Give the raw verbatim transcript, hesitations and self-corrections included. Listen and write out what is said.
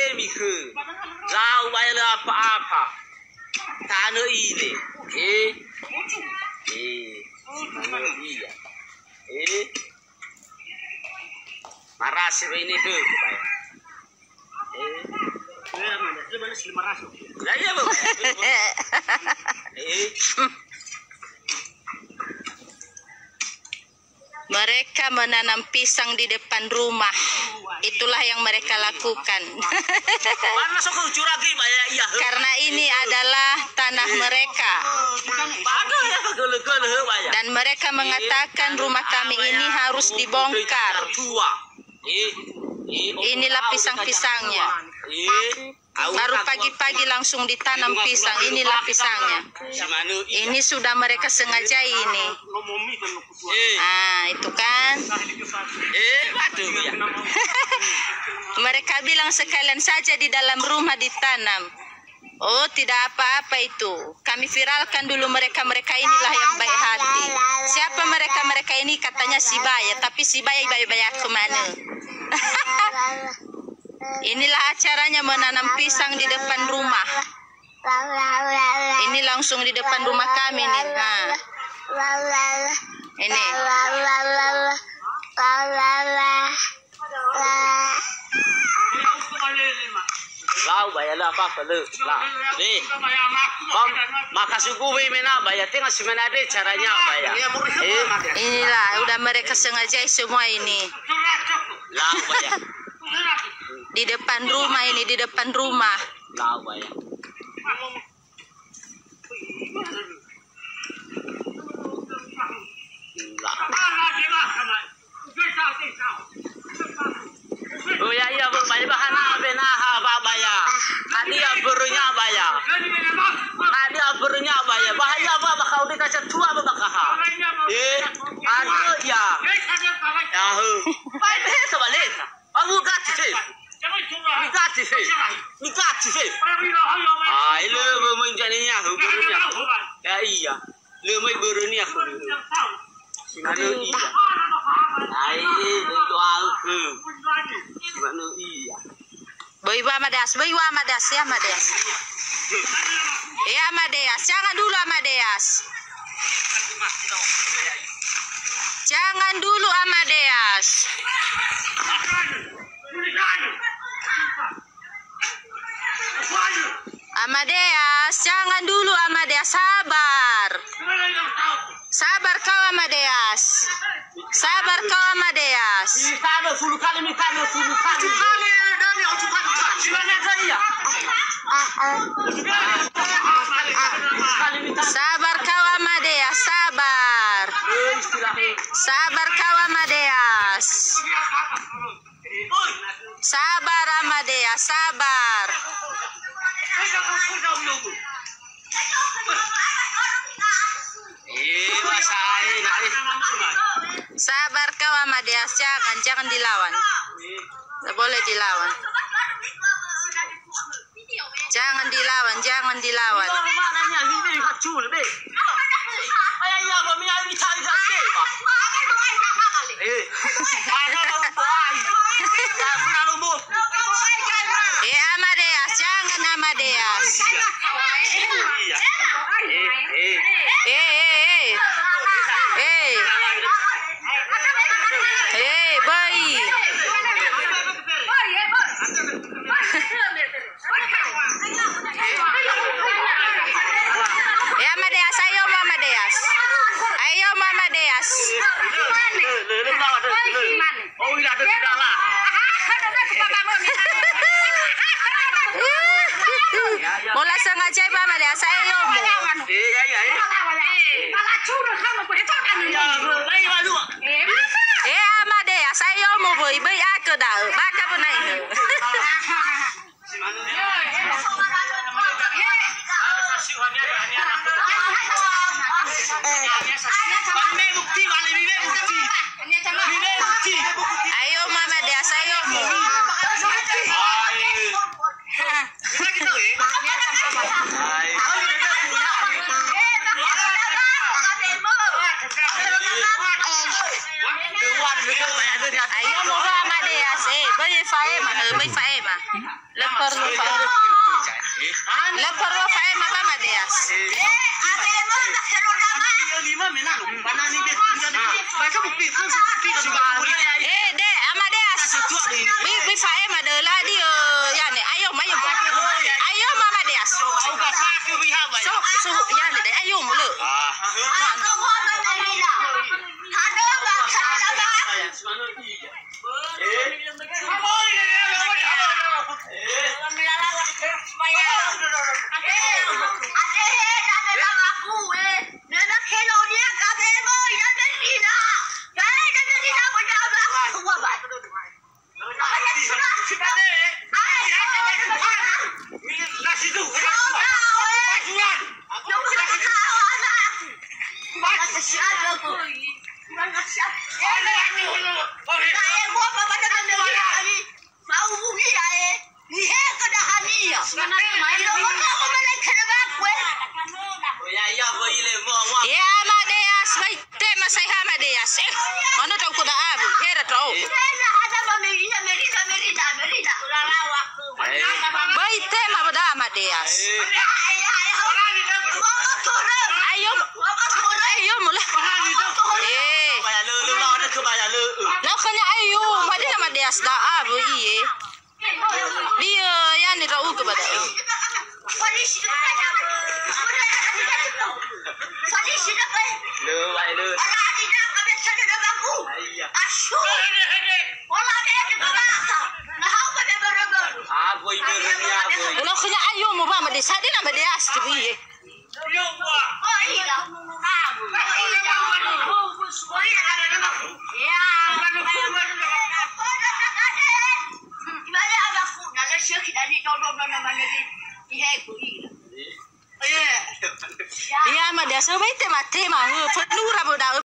He, mikhö. Lau baya lö apa-apa. Tanö ile. He. He. Tanö iya. He. Marasi ba ini tuh. Eh. Ya, iya, Bu. Eh. Mereka menanam pisang di depan rumah. Itulah yang mereka lakukan. Mana sok curagi baya, iya. Karena ini adalah tanah mereka. Bagus ya, kegele-gele, baya. Dan mereka mengatakan rumah kami ini harus dibongkar. Inilah pisang-pisangnya. Baru pagi-pagi langsung ditanam pisang. Inilah pisangnya. Ini sudah mereka sengaja ini. Ah, itu kan. Mereka bilang sekalian saja di dalam rumah ditanam. Oh, tidak apa-apa itu. Kami viralkan dulu mereka-mereka inilah yang baik hati. Siapa mereka-mereka ini? Katanya si Baya, tapi si Baya baik-baik ke mana? Inilah acaranya menanam pisang di depan rumah. Ini langsung di depan rumah kami nih. Nah. Ini. Lau baya lö apa-apa lö. Lah. Nih. Bang, makasuku wei mena baya, tenga si mena de caranya baya. Eh. Inilah, udah mereka sengaja semua ini. Lau baya. Di depan rumah ini, di depan rumah. Lau baya. Oh ya, iya, Bu, baya bahana benaha, Pak, baya. Hadia börönya, baya. Hadia börönya, baya. Bahaya, Pak, bakau dikasih tua, Pak, bakaha. Eh, aduh, ya. Ya, hu. Pak, ini sebalik. Abu gati fe. Ni gati fe. Ni gati fe. Ai lö börönya. Ya iya. Lö mai börönia. Sinano iya. Ai lö doa ke. Sinano iya. Böi wa Amadeas, böi wa Amadeas, ya Amadeas. Ya Amadeas, jangan dulu Amadeas. Jangan dulu Amadeas. Amadeas, jangan dulu Amadeas, sabar. Sabar kau Amadeas. Sabar kauAmadeas. Sabar kau Amadeas, sabar. Sabar kau Amadeas. Sabar Amadeas, sabar. Sabar kau Amadeas, jangan, jangan dilawan. Tidak boleh dilawan. Jangan dilawan, jangan dilawan. Eh, Amadeas, jangan Amadeas. Eh, eh, eh. Eh. Eh, böi. Sengaja ba Amadeas, ayo yomo. Eh, ya, ya, ya. Eh, Amadeas, ayo yomo böi, böi akö da'ö. Bakha böi na'ö. Ayo yomo Amadeas, ayo yomo. Ayo yomo ba Amadeas, eh, böi fa'ema, eh, böi fa'ema. Lö perlu fa'ema. Lö perlu fa'ema ba Amadeas. Eh, de, Amadeas. Böi, böi fa'ema döla di, eh, yane. Ayo, ayo. Ayo, Amadeas. So, so, yane, de, ayo, mulö. Ya, Amadeas, böi tema sai ha Amadeas. Eh, manö tau koda abu, hera tau. Böi tema ba da Amadeas. Ayo, ayo mulö. Eh. Lö khönia ayo, ma de Amadeas da abu, iye. Dia, yane ndra'ugö ba da'ö. Lö, ae, lö. Lö khönia ayo mo ba Amadeas, de na Amadeas tu, iye. Ya, Amadeas, böi tema-tema, hö, fenura böi da'ö.